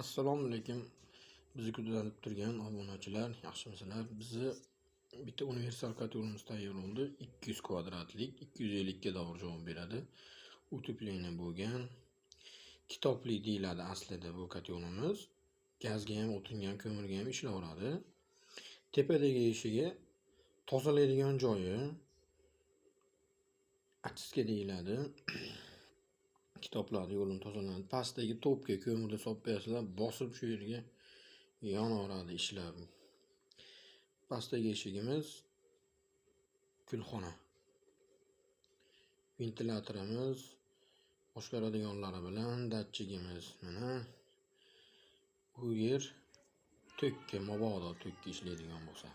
Assalomu alaykum. Bizni kuzatib turgan obunachilar, yaxshimisizlar? Bizni bitta universal kotelimiz tayyor bo'ldi. 200 kvadratlik, 250 ga to'g'ri javob beradi. Утепление bo'lgan. Kitobli deyiladi aslida bu kotelimiz. Gazga ham, o'tinga ham, ko'mirga ham ishlayveradi. Tepadagi eshigi tozalaydigan joyi очистка deyiladi. Kitoblarni yo'lini tozalanadi. Pastdagi topga ko'mirni solib qo'yasizlar, bosib shu yerga yonaveradi ishlab. Pastdagi eshigimiz kulxona. Ventilyatorimiz boshqaradiganlari bilan datchigimiz mana bu yer tokka, mabodo tokka ishlaydigan bo'lsa.